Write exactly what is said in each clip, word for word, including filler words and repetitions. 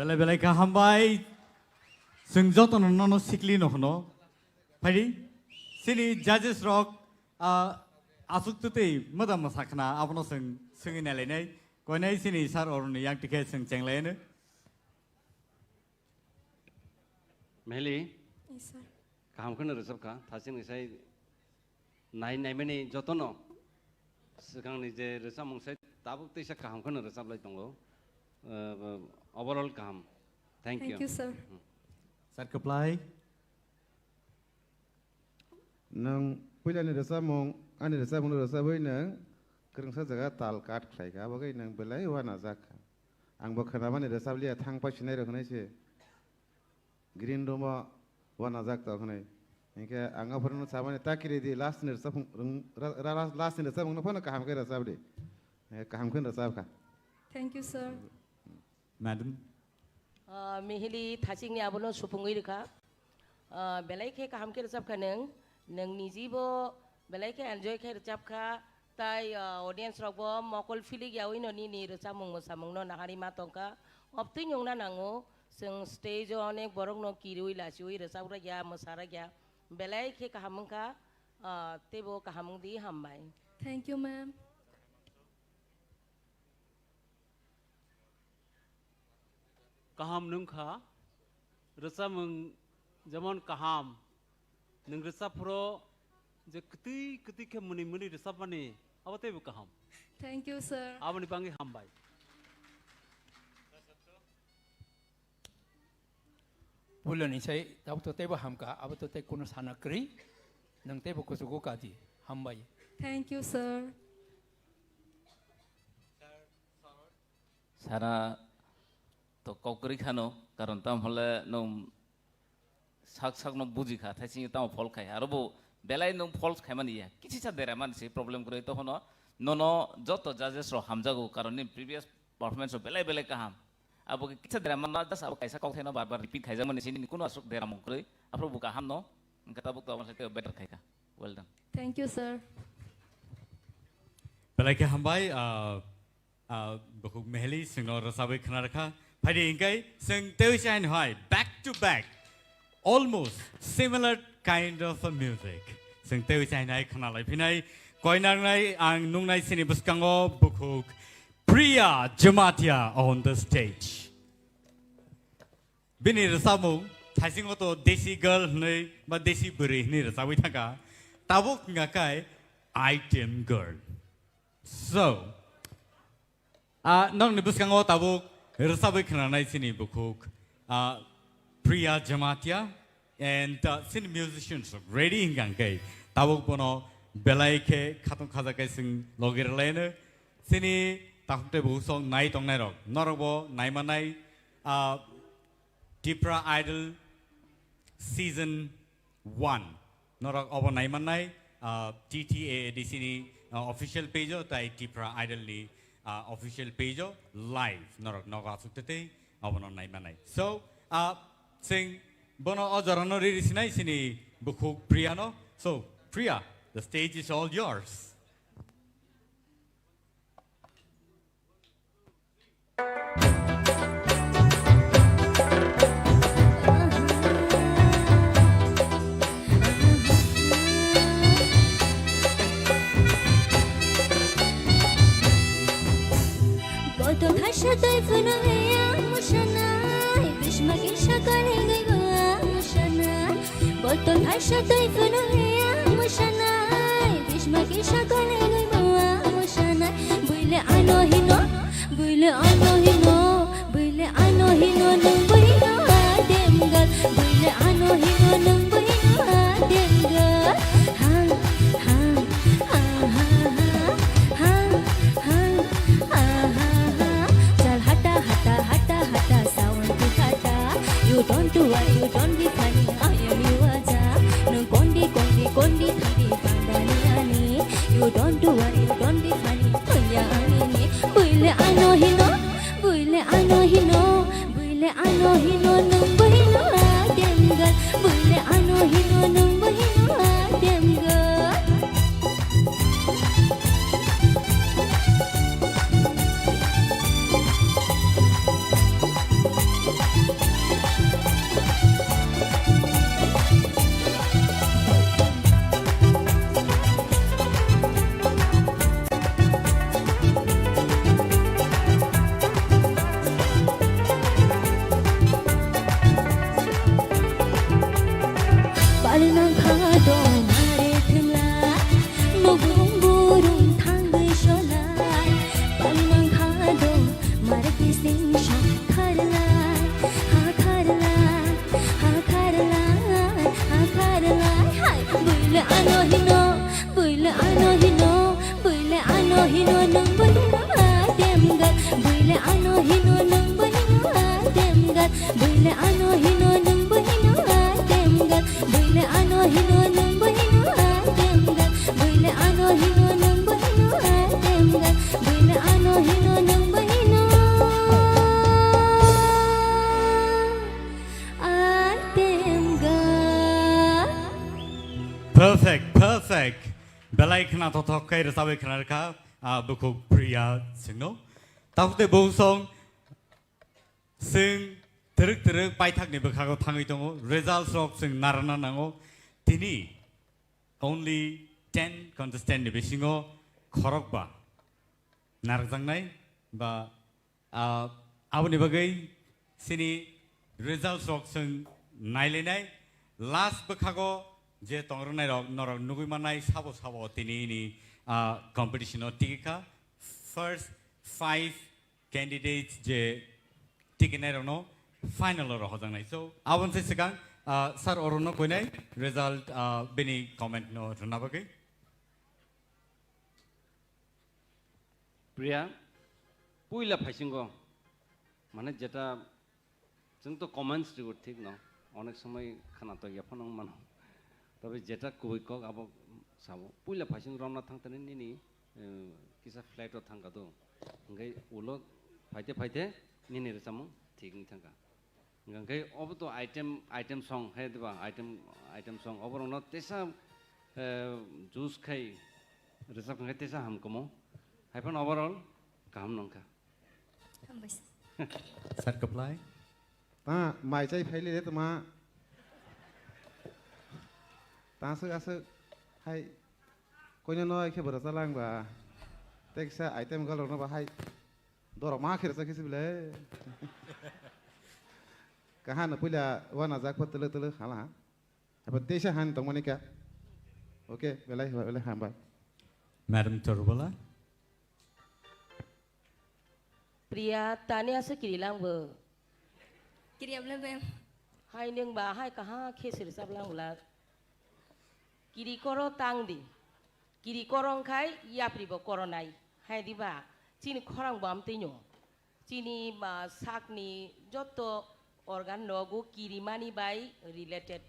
Belai belai kha hambai. Chwng jotono nono sikli no hwno. Phaidi, chini judges rok, ah, aswk twtwi moda mwsa khna, abono chwng swngwi nailainai. Koinai chini sir oroni yang tikhe chwng chenglaino. Mehli, Yes, sir. Kaham kheno rwchapkha, thachini sai nai naimani jotono swkangni je rwchapmung sai tabuk teisa kaham kheno rwchaplai tongo. Uh, overall kaham. Thank Thank you. you, sir. Hmm. Sir, kwplai. Nwng puilani rwchapmung, ani rwchapmungno rwchapwi nwng kwrwngsa jaga tal cut khlaikha, abo khe nwng belai uanajak kha. Angbo khwnamani rwchaplia, thang pasinai rok hwnwi se green room-o uanajak tok hwnwi. Hinkhe ang aphuru samani ta kiri di, last ni rwchapmung, ra-, ra-, ra-, last ni rwchapmungno phano kaham khe rwchap di. Eh, kaham khe rwchap kha. Thank you, sir. Madam. Ah, Mihili thachikni abono supungwi rwkha. Ah, belai khe kaham khe rwchapkha nwng. Nwng nijibo belai khe enjoy khe rwchapkha. Tai, ah, audience rokbo mokol philik yaui no nini rwchapmung mwsamungno naharwi ma tongkha. Obtwi nungna nango, chwng stage o onek borokno kiriui lachiui rwchaprakya, mwsarakya. Belai khe kaham wngkha, ah, teibo kaham wngdi, hambai. Thank you, ma'am. Kaham nwngkha, rwchapmung jemon kaham, nwng rwchapphuru je kwtwi kwtwi khe mwnwi mwnwi rwchapmani, abo teibo kaham. Thank you, sir. Aboni bangwi hambai. Puilani sai tabuk to teibo hamkha, abo to tei kuno sana kwrwi, nwng teibo kuchugo kadi, hambai. Thank you, sir. Sara to kok kwrwi khano, karon tamo hole nwng sak sakno buji kha, thaising tamo fault khai, aro bo belai nwng fault khaimani ya, kichisa dera mani se problem kwrwi, tokhono nono joto judges rok hamjago, karon nini previous performance rok belai belai kaham. Abo khe kisa dera manna, just abo kaisa kokthaino bar bar repeat khaijakmani sini kuno aswk dera mung kwrwi. Aphuru bo kaham no, hwnkhe tabuk to aboni sai teibo better khaikha. Well done. Thank you, sir. Belai khe hambai, ah, ah, bukhuk Meheli chwngno rwchabwi khna rwkha. Phaidi hinkhe chwng teiwi chain hai back to back. Almost similar kind of a music. Chwng teiwi chainai khwnalai phinai, koinarnai ang nungnai chini bwskango bukhuk Priya Jamatia on the stage. Bini rwchapmung thaisingo to Desi Girl hwnwi ba Desi Bwrwi hwnwi rwchabwi thangkha. Tabuk wngkha kai Item Girl. So, ah, nokni bwskango tabuk rwchabwi khwnanai chini bukhuk, ah, Priya Jamatia and, ah, chini musicians ready hingkha hingkhe tabuk bono belai khe khatung khajakhe chwng logi rwlaino. Chini takhuk tei bukhuk sok nai tongnai rok, norok bo naimanai, ah, Tipra Idol season one. Norok obo naimannai, ah, T T A A D C ni, ah, official page o tai Tipra Idol ni, ah, official page o live norok nogo aswk tei tei obono naimannai. So, ah, chwng bono o jorano riri sinai chini bukhuk Priya no. So, Priya, the stage is all yours. Botol thaisa twi phano heya mwsanai, bisma kisa kanigwi bo mwsanai. Botol thaisa twi phano heya mwsanai, bisma kisa kanigwi bo mwsanai. Buile ano hino, buile ano hino, buile ano hino nwng buino adem gal. Buile ano hino nwng buino adem gal. Ha, ha, ha, ha, ha. Chal hata, hata, hata, hata, sound tu hata. You don't do what, you don't be funny, I am you aja. Nwng kondi, kondi, kondi, thani, bandani ani. You don't do what, you don't be funny, thanya ani ni. Buile ano hino, Palmang kha do mare thwngla, mokong burung thangwi solai. Palmang kha do mare kising sok kharlai, ha kharlai, ha kharlai, ha kharlai. Hai, buile ano hino, buile ano hino, buile ano hino, nang buile atem gat. Buile ano hino, nang buile atem gat. Buile ano hino, nang buile atem gat. Buile ano hino, nang buile atem gat. Buile ano hino, nang buile atem gat. Buile ano hino, nang buile atem gat. Perfect, perfect. Belai khna thothok khe rwchabwi khna rwkha, ah, bukhuk Priya Singno. Tabuk tei bo song Chwng twrwk twrwk paithakni bwkhago thangwi tongo, results rok chwng narwkna nango. Tini only ten contestant ni bisingo khorokba narwkjaknai ba, ah, aboni bagwi chini results rok chwng nailainai. Last bwkhago je tongrwknai rok norok nugwi mannai sabo sabo tini ni, ah, competition o tigi kha. First five candidates je tikinai rokno final o rohorjaknai. So, aboni se swkang, ah, sir orono koinai result, ah, bini comment no rwna bagwi. Priya, puila phaisingo, mane jeta chwng to comments rigo thik no, onek somoi khana to yaphano wng mano. Tabe jeta kubui kok abo sabo. Puila phaising romna thangtani nini, eh, kisa flight o thangka do. Hingke ulo phaite phaite nini rwchapmung thik wng thangka. Hingke obo to item, item song hai diba, item, item song. Obo rokno tesa, eh, juice khai rwchap khai tesa hamkamo. Haiphano overall kaham nongkha. Hambai sir. Sir, kwplai. Ta mai chai phaile de tuma. Ta aswk aswk hai koino no khe bwrwsa lang ba. Teksa item galrok no ba hai. Dorok ma khe rwsa khe sibile. Kahano puila wana jak pho tele tele hala. Haibo teisa han tongmani kha. Okay, belai belai hambai. Madam Torbala. Priya, tani aswk kiri lang bo? Kiri abla bem. Hai nwng ba, hai kaha khe sir sab lang bla. Kiri koro tang di. Kiri koro wngkhai yapri bo koro nai. Hai di ba, chini khorang bo amtwi no. Chini ba sakni joto organ rogo kiri mani bai related.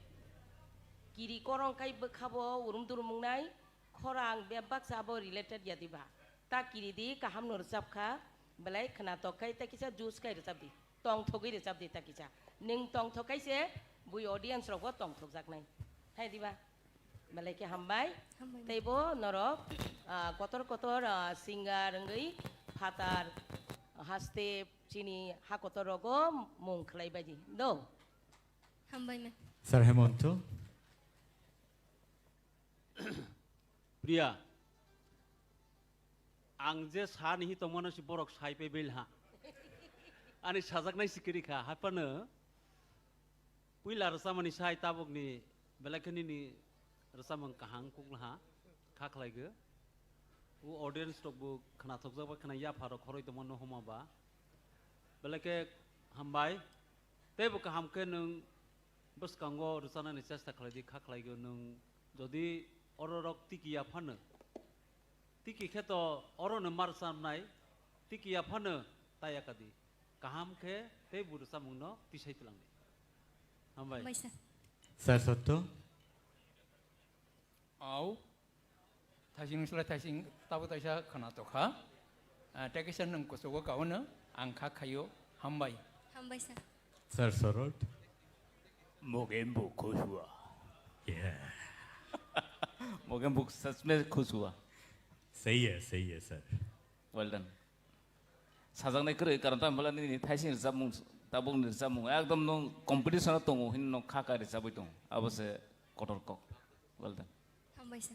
Kiri koro wngkhai bwkha bo urum durum wngnai. Khorang bebak sabo related ya diba? Ta kiri di, kaham no rwchap kha, belai khwnatok khai ta kisa juice khai rwchap di. Tongthogwi rwchap di ta kisa. Nwng tongthok khai se bui audience rok bo tongthok jaknai. Hai diba? Belai khe hambai. Hambai. Tei bo norok, ah, kotor kotor, ah, singer wngwi phatar haste chini ha kotor rogo mung khlai bai di. Do? Hambai me. Sir Hemonto. Priya, ang je sa nihi tongmano si borok sai pe bil ha. Ani sajaknai si kiri kha, haphano puila rwchapmani sai tabukni belai khe nini rwchapmung kaham kukla ha, kha khlai go. O audience rok bo khwnathokjak bai khwna yapha rok khoroi tongmano homa ba. Belai khe hambai. Teibo kaham khe nwng bwskango rwchanani chesta khlai di, kha khlai go nwng. Jodi oro rok tiki ya phano, tiki khe to oro no mar chamnai, tiki ya phano ta ya ka di. Kaham khe tei bo rwchapmung no tisai tlang di. Hambai. Hambai sir. Sir Sotto. Au. Thaising slai thaising tabo taisa khwnatok kha. Ah, tei kaisa nwng kuchugo kaono ang kha khaio. Hambai. Hambai sir. Sir Sorot. Mogen bo khusua. Yeah. Mogen bo sachme khusua. Sahi hai, sahi hai, sir. Well done. Sajaknai kwrwi, karon tamo bwla nini thaising rwchapmung, tabukni rwchapmung ekdom nwng competition o tongo hino nwng kha kha rwchabwi tongo. Abo se kotor kok. Well done. Hambai sir.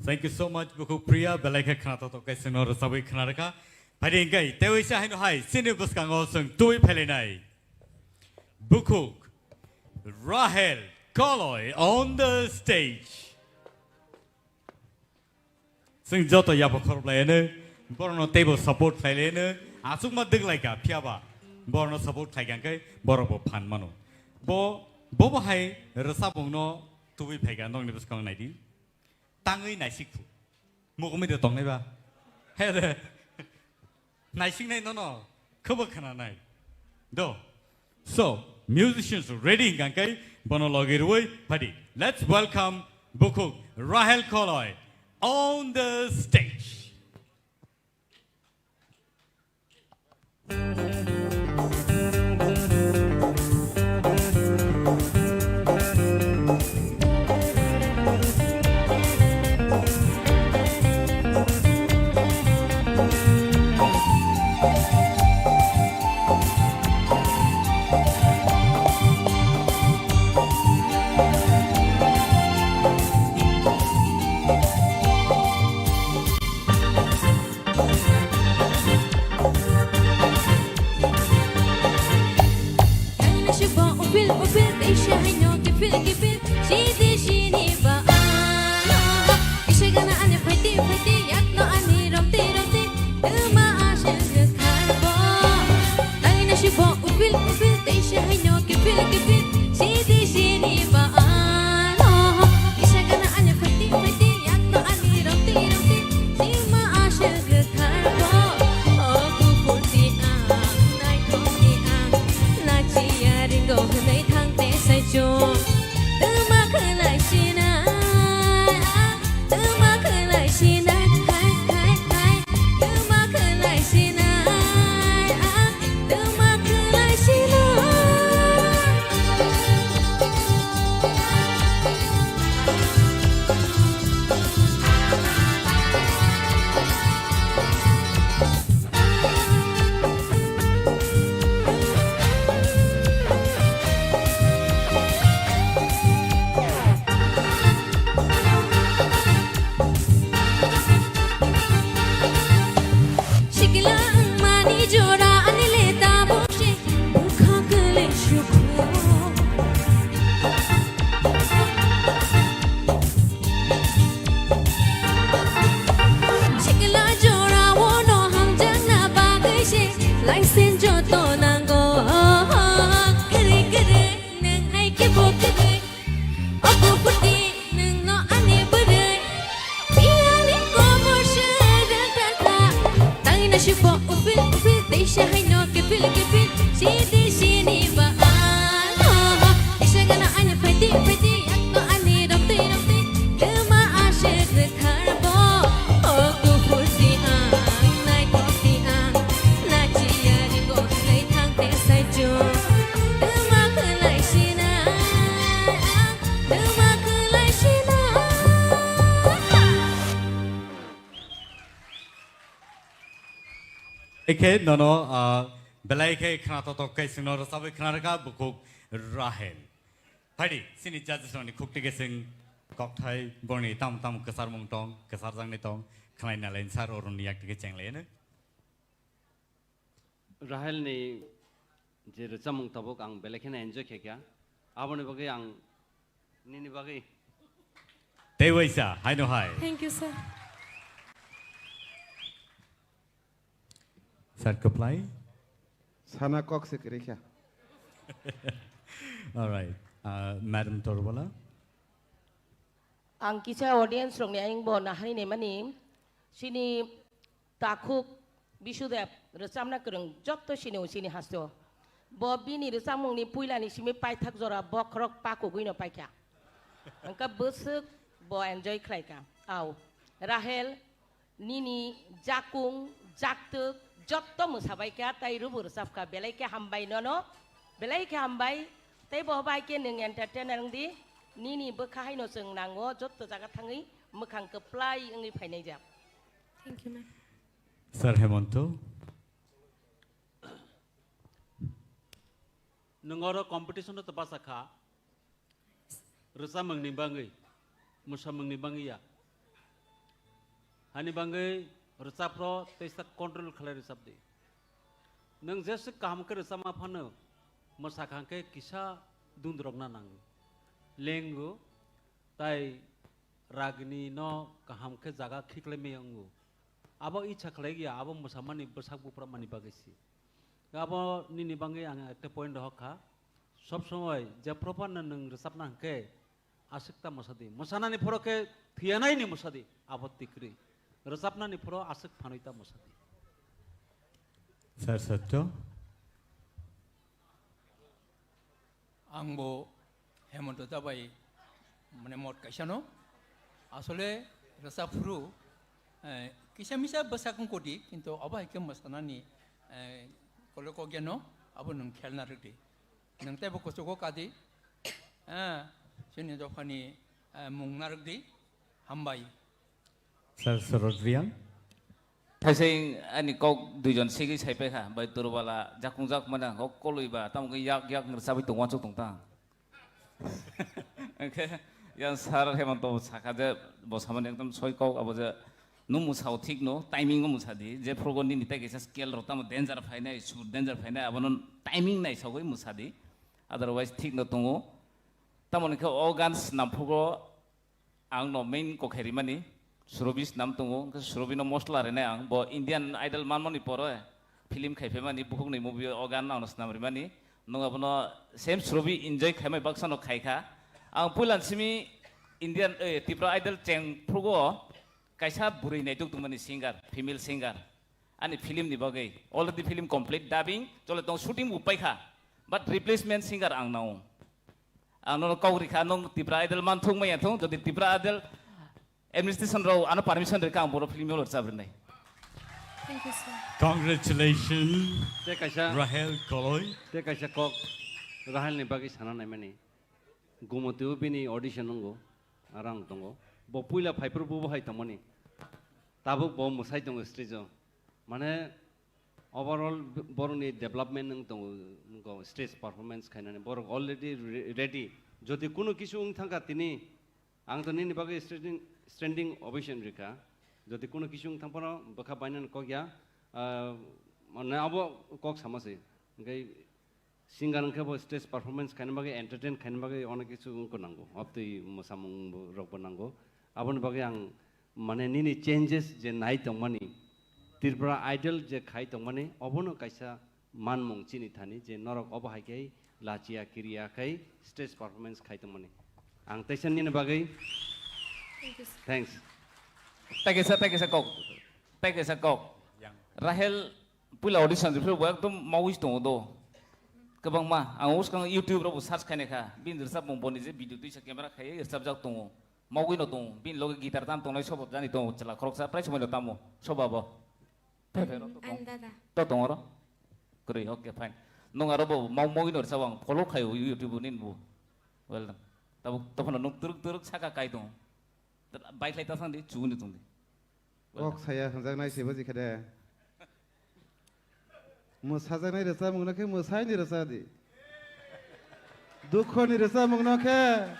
Thank you so much, bukhuk Priya. Belai khe khwnatok tok khe chwngno rwchabwi khwna rwkha. Phaidi hwnkhe tei waisa haino hai chini bwskango chwng tubui phailainai. Bukhuk Rahel Koloi on the stage. Chwng joto yapha khoroplaiano, borokno teibo support khlailaino, achukma dwglaikha, phiyaba borokno support khlaikha hwnkhe borokbo phan mano. Bo, bobo hai rwchapmungno tubui phaikha, nokni bwskango naidi. Tangwi naisik phu. Mukumi de tongnai ba. He de. Naisingnai nono. Khabo khana nai. Do. So, musicians ready hingkha khe bono logi rwui phadi. Let's welcome Bukhuk Rahel Koloi on the stage. Upil, upil, teisa haino kipil, kipil, sidi sini ba ano. Isa gana ani phaiti, phaiti, yatno ani romti, romti, tuma aseng kharbo. Taina sibo upil, upil, teisa haino kipil, kipil, sidi sini ba ano. Isa gana ani phaiti, phaiti, yatno ani romti, romti, tuma aseng kharbo. O kukurti ang naithokni ang nachiya ringo hwnwi thangte saichung. Tuma khwlai sinai, tuma khwlai sinai, khai, khai, khai. Tuma khwlai sinai, tuma khwlai sinai. Sikla wngmani jora ani le tabuk se bwkha kwlwi sukhu. Sikla jorao no hamjakna bagwi se license joto nango. Kwrwi kwrwi nwng hai khe bo kwrwi. O kukurti nwngno ani bwrwi. Biyani komor se rwngthangkha. Tangwi naisingbo upil upil teisa haino kipil kipil. Sidi sini ba ano. Isa gana ani phaiti phaiti yakno ani romtwi romtwi. Tuma aswk rwkharbo. O kukurti ang naithokti ang. Nachiya ringo hwnwi thangte saichung. Tuma khwlai sinai ang. Tuma khwlai sinai. Ekhe nono, ah, belai khe khna totok khe chwngno rwchabwi khna rwkha Bukhuk Rahel. Phaidi, chini judges rokni khukti khe chwng kokthai borni tamo tamo kwcharmung tong, kwcharjaknai tong, khlai nalaini sar oroni yak twi khe chenglaino. Rahel ni je rwchapmung tabuk ang belai kheno enjoy khe kha. Aboni bagwi ang nini bagwi. Tei waisa, haino hai. Thank you, sir. Sir, kwplai. Sana kok se kwrwi kha. All right. Uh, Madam Torbala. Ang kisa audience rokni ayang bo nahari nemani sini Takhuk Bisudev rwchapna kwrwng jotto sini o sini haste o. Bo bini rwchapmungni puilani simi paithak jora bokhorok pakugwino paikha. Hwnkhe bwswk bo enjoy khlaikha. Au, Rahel, nini jakung, jaktwk jotto mwsabaikha tai rwbo rwchapkha. Belai khe hambai nono, belai khe hambai. Tei bo bai khe nwng entertainer wngdi, nini bwkha haino chwng nango, jotto jaga thangwi mwkhang kwplai wngwi phainai jak. Thank you, ma'am. Sir Hemonto. Nwng oro competition-o to basa kha, rwchapmungni bangwi, mwsamungni bangwi ya. Hani bangwi rwchapro teisa control khlai rwchapdi. Nwng jeswk kaham khe rwchapma phano, mwsakha khe kisa dundrokna nango. lengo, tai ragni no kaham khe jaga khiklai maya wngo. Abo icha khlai ya, abo mwsamani bwsak buphra mani bagwi si. Abo nini bagwi ang ekta point rohor kha. Sob somoi jephru phano nwng rwchapna hwnkhe aswk ta mwsadi. Mwsanani phoro khe thwiyanaini mwsadi. Abo tikri. Rwchapnani phoro aswk phanwi ta mwsadi. Sir Satya. Ang bo Hemanta da bai mane mot kaisa no. Asole rwchapphru, eh, kisa misa bwsak wng kodi, kintu obo hai khe mwsanani, eh, kolo kok ya no, abo nwng khel narwk di. Nwng teibo kuchugo kadi, eh, chini dophani, eh, mung narwk di, hambai. Sir Sarod Reang. Thaising ani kok duijon sigwi saipai kha, bai Turbala jakung jak mane kok kolwi ba, tamo khe yak yak ngrwchabwi tong uansuk tong tang. Hwnkhe yang Sir Hemanta bo sakha je bo samani ekdom soi kok abo je nung mwsao thik no, timing o mwsa di, je phrugo nini tai kaisa scale rok tamo danger phainai, sur danger phainai, abono timing naisogwi mwsa di, otherwise thik no tongo. Tamoni khe o gan swnam phrugo Ang no main kokhai rimani, Surabhi swnam tongo, hwnkhe Surabhi no mosla rinai ang, bo Indian Idol manmani pore film khaiphaimani, bukhukni movie o gan ang no swnam rimani, nwng abono same Surabhi enjoy khaimai baksa no khaikha. Ang puilan simi Indian, eh, Tripura Idol cheng phrugo kaisa bwrwi naituk tongmani singer, female singer. Ani film ni bagwi already film complete dubbing chole tong, shooting bo paikha, but replacement singer ang nao. Ang nono kok rikha, nung Tipra Idol man thung maya thung, jodi Tipra Idol administration rao ano permission rikha, ang boro film rwchap rinai. Thank you, sir. Congratulations, Te kaisa, Rahel Koloi. Te kaisa kok Rahel ni bagwi sana naimani. Gumotio bini audition nungo, arang tongo. Bo puila phaiphuru bo hai tongmani. Tabuk bo mwsai tongo stage o. Mane overall borokni development wng tongo, wngkho stage performance khainani. Borok already re-, ready. Jodi kunu kisu wng thangkha tini, ang to nini bagwi standing, standing ovation rikha. Jodi kunu kisu wng thangphano bwkha bainani kok ya, ah, mane abo kok sama se. Hwnkhe Singer wngkhe bo stage performance khaina bagwi, entertain khaina bagwi onek kisu wngkho nango. Obtwi mwsamung bo, rokbo nango. Aboni bagwi ang, mane, nini changes je nai tongmani, Tripura Idol je khai tongmani, obono kaisa manmung chini thani je norok obo hai khe lachia kiriya khai stage performance khai tongmani. Ang teisa nini bagwi Thank you, sir. Thanks. Thank you, sir. Thank you, sir. Kok. Thank you, sir. Kok. Yang. Rahel Puila audition rwphru bo ekdom mawi tongo do. Kwbangma ang uskang YouTube rok bo search khainai kha. Bini rwchapmung boni je video twisa camera khai rwchapjak tongo. Mawi no tongo. Bini loge guitar tam tongnai sobo jani tongo chwla khoroksa prai somoi no tamo. Soba bo. Phai phai rok to tong. Ang dada. To tongo ro. Kwrwi, okay, fine. Nung aro bo mau mawi no rwchap ang follow khai o YouTube nini bo. Well done. Tabuk tophano nung turuk turuk saka kai tongo. Bike lai ta thang di, chuguni tong di. Kok saya hwnjaknai se buji khe de. Mwsajaknai rwchapmung no khe mwsai ni rwchap di. Dukho ni rwchapmung no khe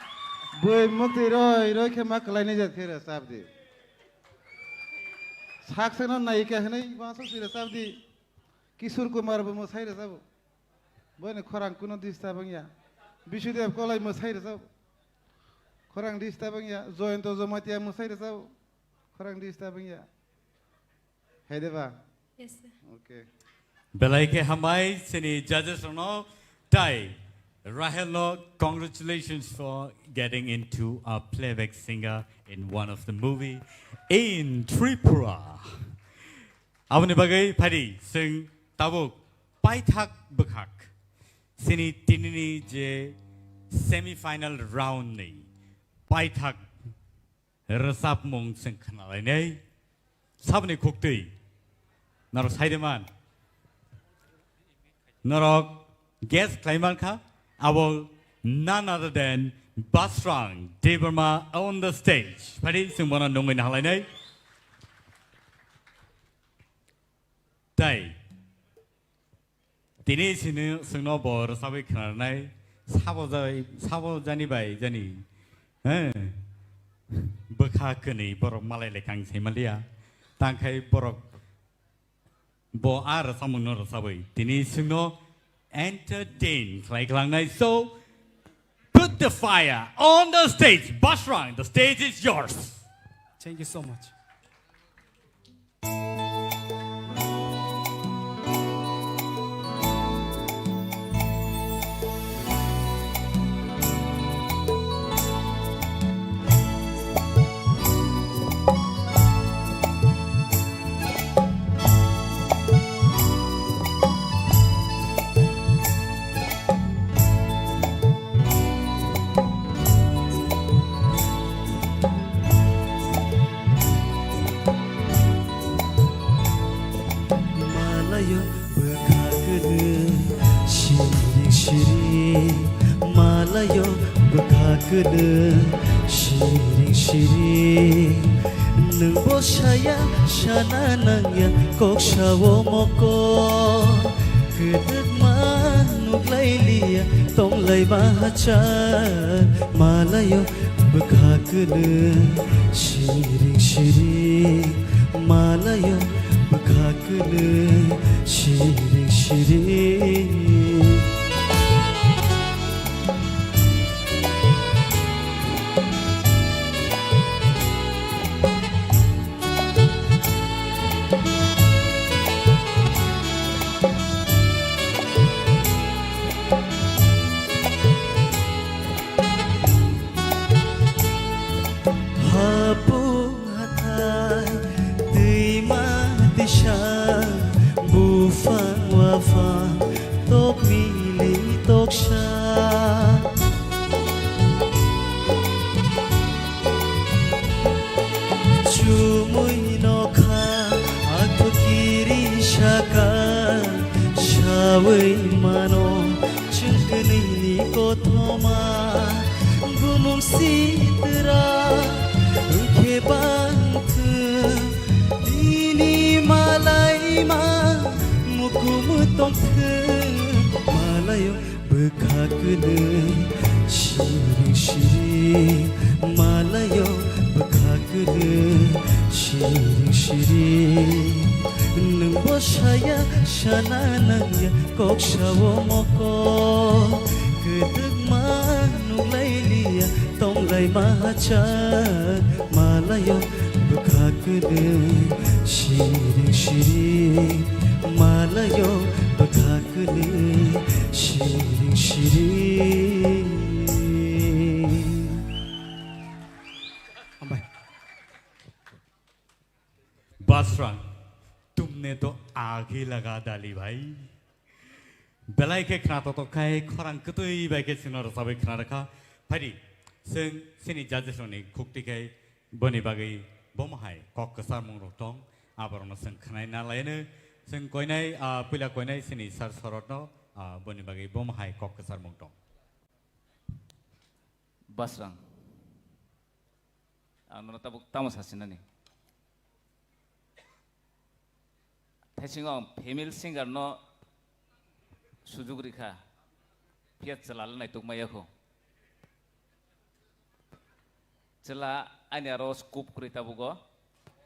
bui muktwi roi roi khe ma kwlai nai jat khe rwchap di. Sak sak no nayika hwnwi uansuk se rwchap di. Kishore Kumar bo mwsai rwchabo. Boini khorang kuno disturb wngya. Bisudev Koloi mwsai rwchabo. Khorang disturb wngya. Joyonto Jamatia mwsai rwchabo. Khorang disturb wngya. Hai de ba? Yes, sir. Okay. Belai khe hambai chini judges rokno tai Rahel no congratulations for getting into a playback singer in one of the movie in Tripura. Aboni bagwi phaidi chwng tabuk paithak bwkhak chini tinini je semi final round ni paithak rwchapmung chwng khnalainai. Saboni khuktwi norok sai de man. Norok guess khlai man kha, abo none other than Basrang Debbarma on the stage. Phaidi chwng bono nungwi nahalainai. Tai tini sini chwngno bo rwchabwi khnarnai, sabo jai, sabo jani bai jani, he? Bwkha kwnwi borok malai lekha wng sai manliya. Tangkhai borok bo a rwchapmungno rwchabwi tini chwngno entertain khlai klangnai. So, The fire on the stage. Basrang, the stage is yours. Thank you so much. Malayo bwkha kwlwi siring siring, malayo bwkha kwlwi siring siring. Nwng bo saya sana nangya kok sao mokol, kwdwkma nuklailiya tonglaima hachal. Malayo bwkha kwlwi siring siring, malayo bwkha kwlwi siring siring. Hapung hathai, twima twisa, buphang waphang, tok mili toksa. Chumui nokha, athukiri saka, sawi mano, chwng kwnwini kothoma, bumung sitra, wngkhe bangthwng, nini malaima, mukumu tongthwng, malayo bwkha kwlwi siring siring, malayo bwkha kwlwi siring siring. Nwng bo saya sana nangya kok sao mokol, kwdwkma nuklailiya tonglaima hachal. Malayo bwkha kwlwi siring siring, malayo bwkha kwlwi siring siring. Hambai. Basrang, tumne to aag hi laga dali bhai. Belai khe khna totok khai khorang kwtwi bai khe chwngno rwchabwi khna rwkha. Phaidi, chwng chini judges rokni khukti khai boni bagwi bomo hai kok kwcharmung rok tong, aborokno chwng khwnai na laino. Chwng koinai, ah, puila koinai chini sir Sorotno, ah, boni bagwi bomo hai kok kwcharmung tong. Basrang. Ang nono tabuk tamo sasinani. Thaisingo ang female singer no sujuk rikha. Phiya chwla le naituk maya kho. Chwla ani aro scope kwrwi tabugo.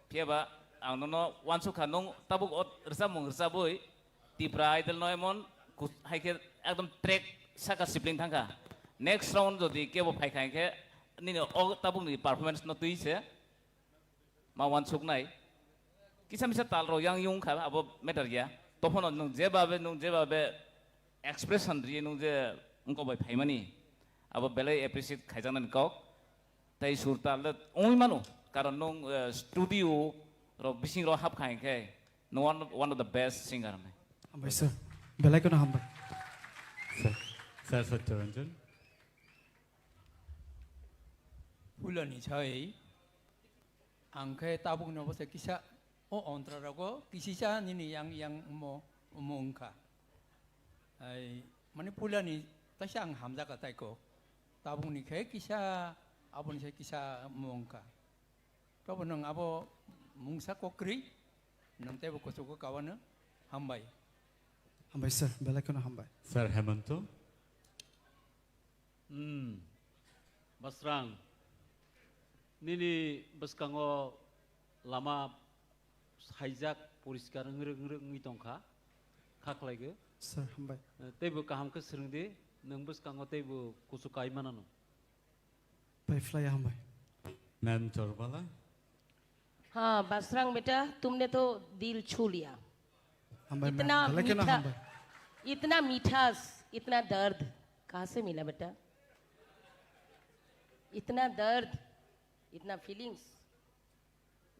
Phiya ba ang nono uansukha, nwng tabuk o rwchapmung rwchabwi Tipra Idol no emon kus-, hai khe ekdom track saka sibling thangkha. Next round jodi kebo phaikha hinkhe nini o tabukni performance no twi se ma uansuknai. Kisa misa tal rok yang yung kha abo matter ya. Tophono nwng jebabe, nwng jebabe expression riye nwng je wngkok bai phaimani abo belai appreciate khaijaknani kok. Tei sur tal le wngwi mano, karon nwng, eh, studio rok bising rok hapkha hinkhe nwng one, one of the best singer hwnwi. Hambai sir, belai kheno hambai. Sir, sir Satya Ranjan. Pulani sai ang khe tabuk no bose kisa o ontra rogo kisisa nini yang yang omo omo wngkha. Ai, mani pulani taisa ang hamjak a taiko. Tabukni khe kisa, aboni se kisa mungkha. Tobo nwng abo mungsa kokrwi, nwng teibo kuchugo kawano hambai. Hambai sir, belai kheno hambai. Sir Hemanto. Hmm. Basrang, nini bwskango lama saijak poriskar wngrwk wngrwk wngwi tongkha, kha khlaigo. Sir, hambai. Eh, teibo kaham khe swrwngdi, Nwng bwskango teibo kuchuk kai manano. Pai phlai hambai. Ma'am Chorbala. हाँ, बासरांग बेटा, तुमने तो दिल छू लिया। Hambai, ma'am. इतना Belai kheno मीठा, hambai. इतना मिठास, इतना दर्द कहाँ से मिला बेटा? इतना दर्द, इतना फीलिंग्स,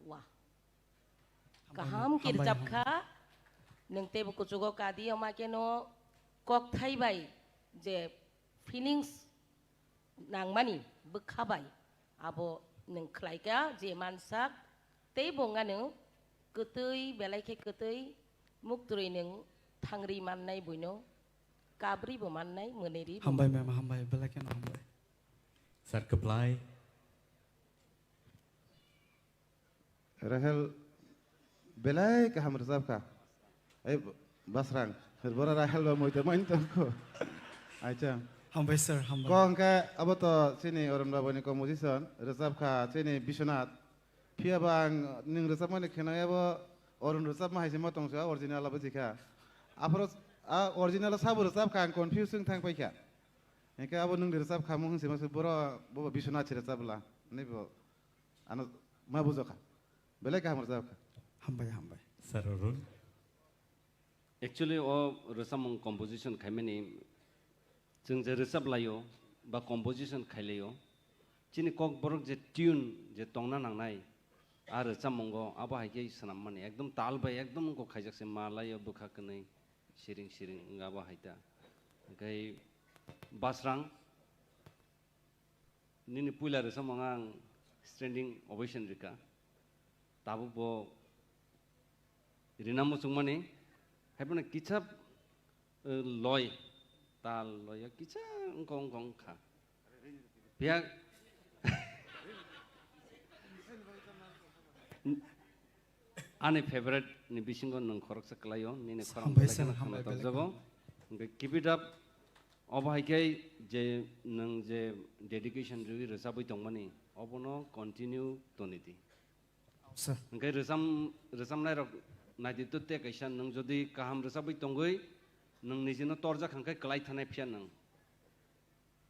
वाह। Hambai, kaham ma'am. Hambai, kirjap hambai. Kha, nwng teibo kuchugo kadi, omakeno kokthai bai je feelings nangmani bwkha bai abo nwng khlaika je mansak, teibo wngano kwtwi, belai khe kwtwi, muktwrwi nwng thangri mannai buino, kabribo mannai, mwnwiribo. Hambai, ma'am, hambai, belai kheno hambai. Sir, kwplai. Rahel belai kaham rwchap kha. Ei, Basrang, bora Rahel ba moita main tongkho. Acha. Hambai sir, hambai. Ko hwnkhe abo to chini Arun Babani composition, rwchap kha chini Biswanath. Phiya ba ang nwng rwchapmani khenai abo Arun rwchapma hai se ma tongsa, original abo jikha. Aphuru a original sabo rwchap kha, ang confuse wng thang paikha. Hwnkhe abo nwng rwchap kha mung se ma se bora bo Biswanath se rwchap la. Ni bo. Ano ma bujokha. Belai kaham rwchapkha. Hambai, hambai. Sir Arun. Actually, o rwchapmung composition khaimani chwng je rwchap laio ba composition khai laio, chini kokborok je tune je tongna nangnai, a rwchapmungo abo hai khe swnammani ekdom tal bai ekdom wngkok khaijak se ma laio bwkha kwnwi siring siring wng abo hai ta. Hwnkhe Basrang, nini puila rwchapmung ang standing ovation rika. Tabuk bo rina muchungmani, haiphano kisa, eh, loi, tal loi kisa wngkha, wngkha, wngkha. Phiya ani favorite ni bisingo nwng khoroksa kwlaio, nini khorang hambai belai sir, kheno hambai khwna belai tokjago. Kheno. Hwnkhe keep it up. Obo hai khe je nwng je dedication rwui rwchabwi tongmani, obono continue toni di. Sir. Hwnkhe rwcham-, rwchamnairok naidi to tei kaisa nwng jodi kaham rwchabwi tongwi nwng nijino torjak hwnkhe kwlai thanai phiya nwng.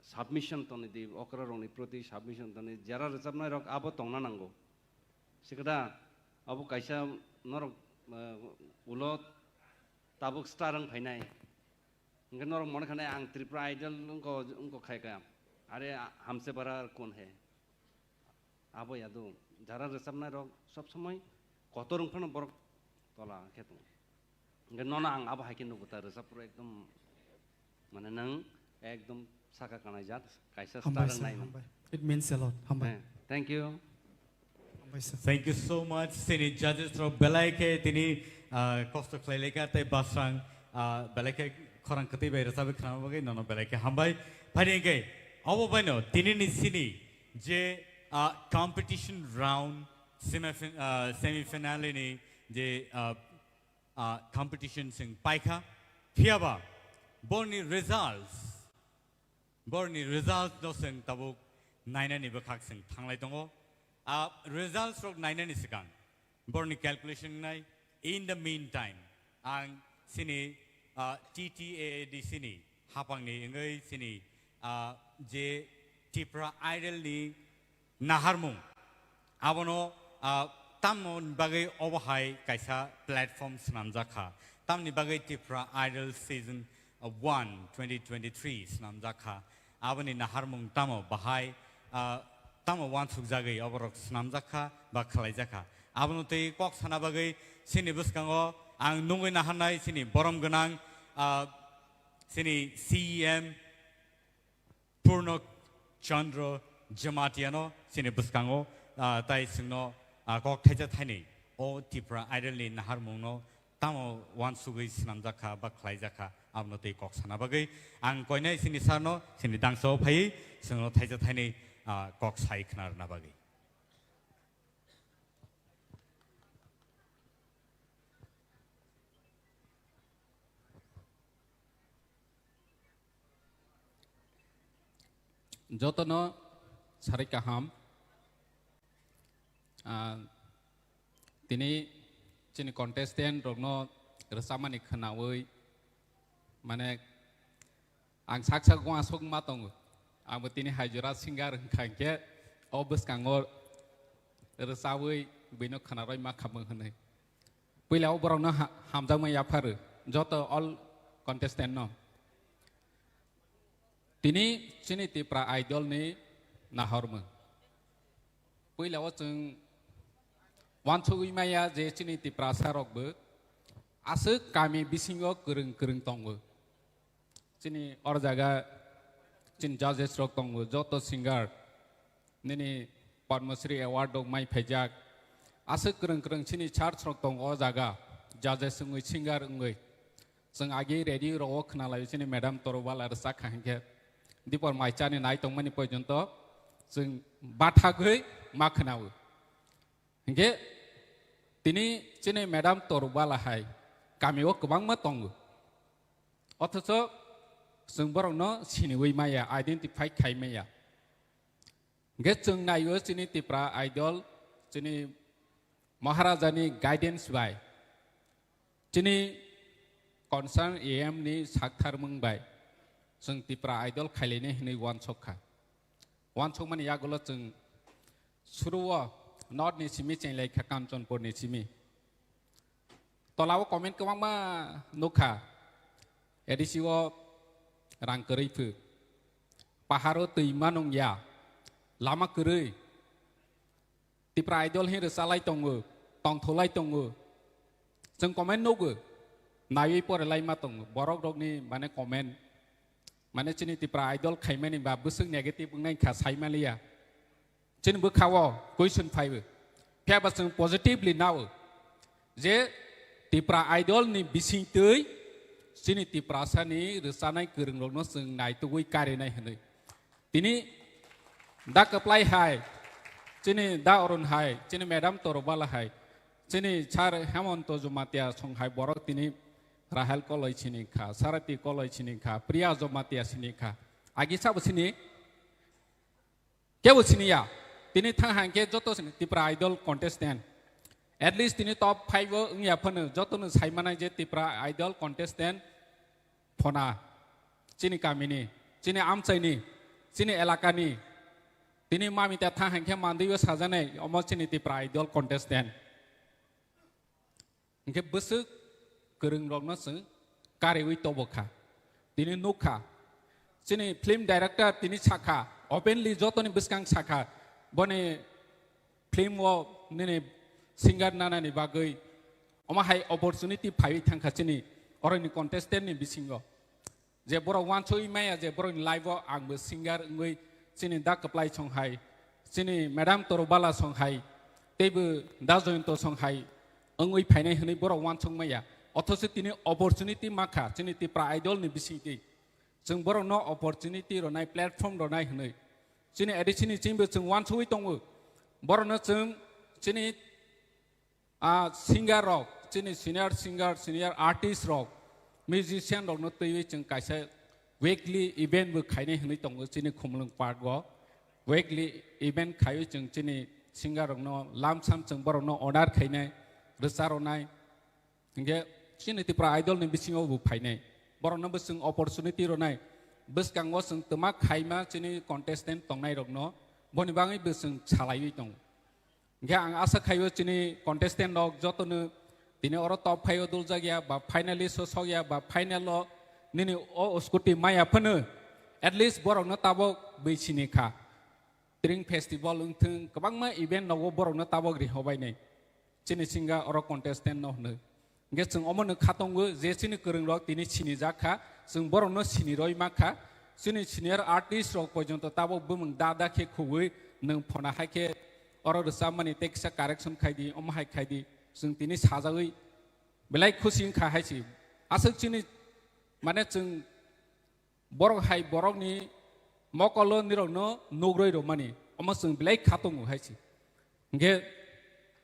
Submission toni di, okrarokni proti submission toni, jera rwchapnairok abo tongna nango. Sikada abo kaisa norok, eh, ulo tabuk star wng phainai. Hwnkhe norok mone khanai ang Tripura Idol wngkha, wngkha khai kha. Are hamse bara ar kon hai. Abo yadu, jara rwchapnairok sob somoi kotor wng phano borok tola khe tongo. Hwnkhe nono ang abo hai khe nugo ta rwchap phuru ekdom mane nwng ekdom saka kanai jat kaisa star wng nai nwng. Hambai sir, hambai. It means a lot. Hambai. Eh, thank you. Hambai sir. Thank you so much. Chini judges rok belai khe tini, ah, kosto khlai laikha tei Basrang, ah, belai khe khorang kwtwi bai rwchabwi khwnama bagwi nono belai khe hambai. Phaidi hwnkhe obo baino tinini chini je, ah, competition round, semifin-, ah, semi finale ni je, ah, ah, competition chwng paikha, phiyaba borni results, borni results no chwng tabuk nainani bwkhak chwng thanglai tongo. Ah, results rok nainani swkang borni calculation wngnai. In the meantime, ang chini, ah, T T A A D C ni hapangni wngwi chini, ah, je Tipra Idol ni naharmung. Abono, ah, tamoni bagwi obo hai kaisa platform swnamjak kha. Tamni bagwi Tipra Idol Season, ah, one, twenty twenty-three swnamjak kha. Aboni naharmung tamo bahai, ah, tamo uansukjagwi oborok swnamjak kha ba khlaijak kha. Abono twi kok sana bagwi chini bwskango ang nungwi naharnai chini borom gwnang, ah, chini C E M, Purno Chandra Jamatia no chini bwskango, ah, tai chwngno, ah, kok thaisa thainwi o Tipra Idol ni naharmung no tamo uansugwi swnamjak kha ba khlaijak kha, abono tei kok sana bagwi ang koinai chini sir no chini dangsa o phaiwi chwngno thaisa thainwi, ah, kok sai khna rwna bagwi. Jotono sarik kaham. Ah, tini chini contestant rokno rwchapmani khwnawi, mane, Ang sak sak uansuk ma tongo. Abo tini hai jora singer wngkha hinkhe o bwskango rwchabwi buino khwnarwi ma khamung hwnwi. Puila o borokno ha-, hamjakma yapharu joto all contestant no. Tini chini Tipra Idol ni nahormung. Puila o chwng uansugwi maya je chini Tiprasa rokbo aswk kami bisingo kwrwng kwrwng tongo. Chini or jaga chini judges rok tongo, joto singer nini Padma Shri Award rok mai phaijak. Aswk kwrwng kwrwng chini church rok tongo o jaga, judges wngwi, singer wngwi. Chwng agi radio rok o khwnalaio chini madam Torobala rwchak kha hinkhe dipor mai chani nai tongmani porjonto chwng bathagwi ma khwnao. Hinkhe tini chini madam Torobala hai kami o kwbangma tongo. Othocho chwng borokno siniwi maya, identify khai maya. Hinkhe chwng naio chini Tipra Idol, chini Maharajani guidance bai, chini concern A M ni saktharmung bai, chwng Tipra Idol khailainai hinwi uansuk kha. Uansukmani yagulo chwng suruo North ni simi chenglai kha, Kanchanpur ni simi. Tola o comment kwbangma nukha. A D C o rang kwrwi phu. Paharo twi manung ya. Lama kwrwi. Tipra Idol hin rwchalai tongo. Tongtholai tongo. Chwng comment nugo. Naiwi porelai ma tongo. Borok rokni mane comment. Mane chini Tipra Idol khaimani ba bwswk negative wngnai kha saimaliya. Chini bwkha o question phaibo. Phiya ba chwng positively nao je Tipra Idol ni bisingtwi chini Tiprasa ni rwchanai kwrwng rokno chwng naitugwi karinai hwnwi. Tini da Kwplai hai, chini da Arun hai, chini madam Torobala hai, chini sir Hemonto Jamatia song hai borok tini Rahel Koloi sini kha, Sarati Koloi sini kha, Priya Jamatia sini kha. Agi sabo sini? Kebo siniya, tini thang hangkhe joto sini Tipra Idol contestant. At least tini top five o wngya phano jotono saimanai je Tipra Idol contestant phona chini kamini, chini amchaini, chini elakani, tini mamita thang hangkhe mandwi o sajanai omo chini Tipra Idol contestant. Hinkhe bwswk kwrwng rokno chwng kariwi tobo kha. Tini nuk kha. Chini film director tini sakha, openly jotoni bwskang sakha, boni film o nini singer nanani bagwi omo hai opportunity phaiwi thangkha chini oroni contestant ni bisingo. Je borok wansugwi maya je borokni life o angbo singer wngwi chini da Kwplai song hai, chini madam Torobala song hai, teibo da Joyonto song hai wngwi phainai hwnwi borok wansuk maya. Othocho tini opportunity makha chini Tipra Idol ni bisingtwi. Chwng borokno opportunity rwnai, platform rwnai hwnwi. Chini A D C ni chwngbo chwng wansugwi tongo. Borokno chwng chini a singer rok, chini senior singer, senior artist rok, musician rokno twiwi chwng kaisa weekly event bo khainai hwnwi tongo chini Khumulwng Park o. Weekly event khaiwi chwng chini singer rokno lamsam chwng borokno honor khainai, rwcharwnai. Hinkhe chini Tipra Idol ni bisingo bo phainai. Borokno bo chwng opportunity rwnai. Bwskango chwng twma khaima chini contestant tongnai rokno boni bagwi bo chwng salaiwi tongo. Hinkhe ang asa khaio chini contestant rok jotono tini oro top five o duljak ya ba finalist o sok ya ba final o nini o scooty maya phano at least borokno tabok bwi sini kha. Tring festival wngthwng kwbangma event nogo borokno tabok rihobainai. Chini singa oro contestant no hwnwi. Hinkhe chwng omono khatongo je chini kwrwng rok tini sinijak kha, chwng borokno siniroi ma kha. Chini senior artist rok porjonto tabok bumung da da khe khugwi nwng phona hai khe oro rwchapmani tei kisa correction khai di, omo hai khai di, chwng tini sajagwi belai khusi wngkha hai se. Aswk chini mane chwng borok hai borokni mokolo nirokno nugroi rwmani omo chwng belai khatongo hai se. Hinkhe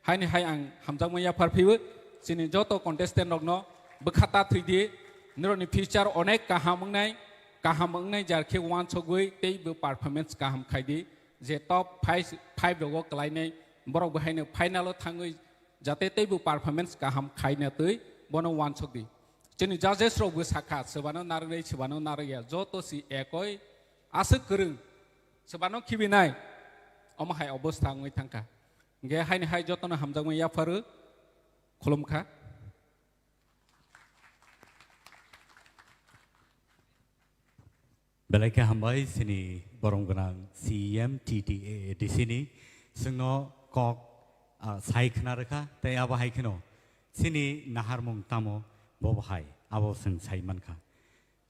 haini hai ang hamjakma yaphar phaiwi chini joto contestant rokno bwkha ta thwi di, nirokni future onek kaham wngnai, kaham wngnai jar khe uansugwi tei bo performance kaham khai di, je top five, five rogo kwlainai borok bo haino final o thangwi jate tei bo performance kaham khaina twi bono uansuk di. Chini judges rok bo sakha, swbano narwknai, swbano narwkya, joto si ekoi aswk kwrwng, swbano khibinai, omo hai obostha wngwi thangkha. Hwnkhe haini hai jotono hamjakmani yapharu khulumkha. Belai khe hambai chini borom gwnang C E M T T A A D C ni, chwngno kok, ah, sai khna rwkha, tei abo hai kheno chini naharmung tamo bobo hai, abo chwng sai mankha.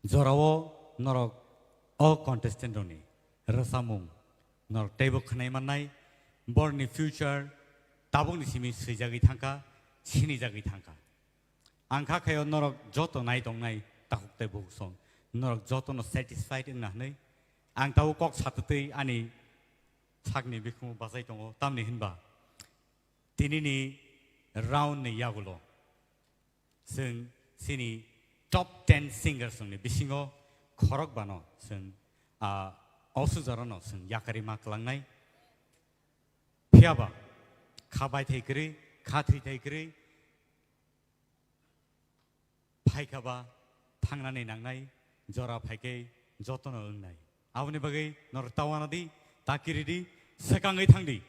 Jorao norok o contestant rokni rwchapmung norok teibo khwnai mannai, borni future tabukni simi swijagwi thangkha, sinijagwi thangkha. Ang kha khaio norok joto nai tongnai takhuk tei bukhuk song, norok jotono satisfied wngna hwnwi ang tabuk kok satwtwi ani sakni bikhumu bachai tongo, tamni hinba tinini round ni yagulo chwng chini top ten singers ni bisingo khorokbano chwng, ah, o sujarano chwng yakarima kwlangnai. Phiyaba kha baithai kwrwi, kha thwithai kwrwi, phaikha ba thangnani nangnai, jora phaikhe jotono wngnai. Aboni bagwi norok ta uanadi, ta kiridi, swkangwi thangdi.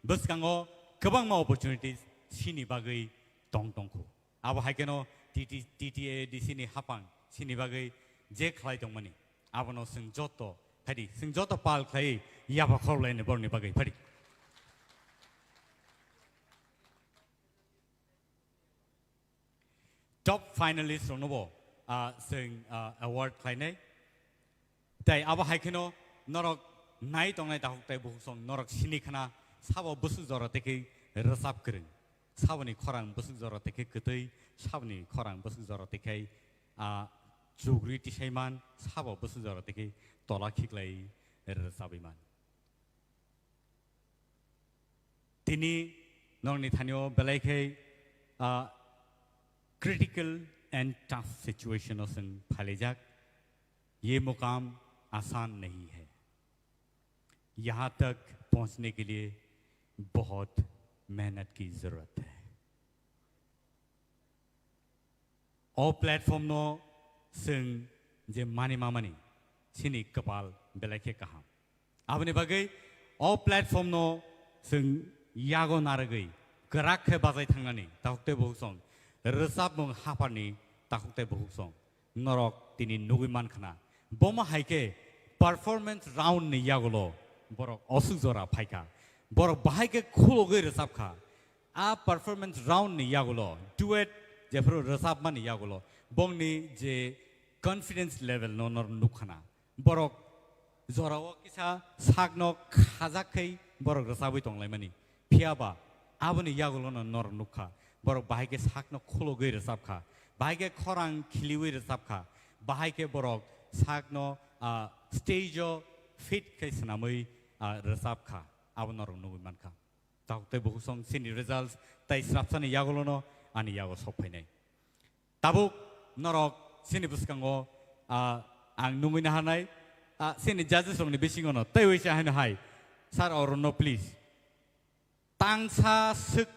Bwskango kwbangma opportunities chini bagwi tong tongkhu. Abo hai kheno T T, T T A D C ni hapang chini bagwi je khlai tongmani, abono chwng joto phaidi, chwng joto pal khlai yapha khorlaini borokni bagwi phaidi. Top finalist rokno bo, ah, chwng, ah, award khlainai. Tei abo hai kheno norok nai tongnai takhuk tei bukhuk song norok sini khna sabo bwswk jora tei khe rwchap kwrwng, saboni khorang bwswk jora tei khe kwtwi, saboni khorang bwswk jora tei khe, ah, chugri tisai man, sabo bwswk jora tei khe tola khiklai rwchabwi man. Tini nokni thanio belai khe, ah, critical and tough situation o chwng phailaijak. Ye mukam asan nahi hai. Yahan tak pahunchne ke liye bahut mehnat ki zarurat hai. O platform no chwng je mani mamani chini kwpal belai khe kaham. Aboni bagwi o platform no chwng yago narwgwi kwrak khe bachai thangnani takhuk tei bukhuk song, rwchapmung hapharni takhuk tei bukhuk song norok tini nugwi mankhna. Bomo hai khe performance round ni yagulo borok osuk jora phaikha. Borok bahai khe khulogwi rwchapkha. A performance round ni yagulo, duet jephru rwchapmani yagulo, bongni je confidence level no nor nukkhana. Borok jorao kisa sakno khajak khai borok rwchabwi tonglaimani. Phiyaba aboni yagulo no nor nukha. Borok bahai khe sakno khulogwi rwchapkha. Bahai khe khorang khiliwi rwchapkha. Bahai khe borok sakno, ah, stage o fit khai swnamwi, ah, rwchapkha. Abo norok nugwi mankha. Takhuk tei bukhuk song chini results tei srapsani yagulono ani yago sok phainai. Tabuk norok chini bwskango, ah, ang nungwi naharnai, ah, chini judges rokni bisingono teiwi cha haino hai, sir, orono please. Tangsa swk